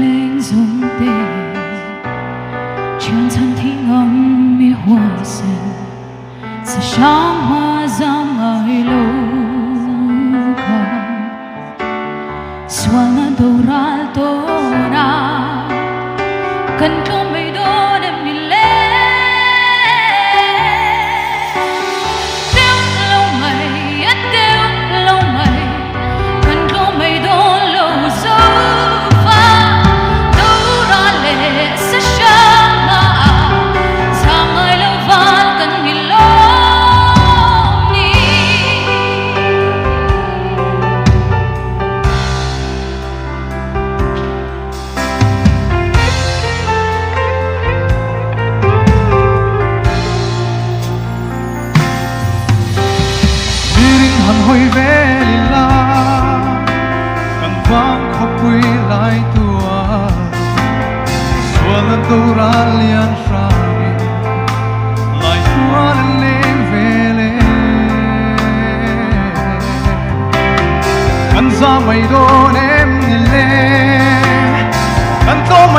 leng zawng te Thian chhan thi ngam mi huaisen Sa hrang hma zam ngai lo kha Sualna doral tawn a Kan tlawm mai dawn em ni le Teuh lo mai a teuh lo mai Kan tlawm mai dawn lo zo fa Doral leh sa hrang hma Zam ngai lo val kan ni lawm ni. Miring han hawi vel ila kan vang khawpui lai tuah sualna doral lian hrangin lai tual an leng vel e. Kan za mai dawn em ni le? Kan tlawm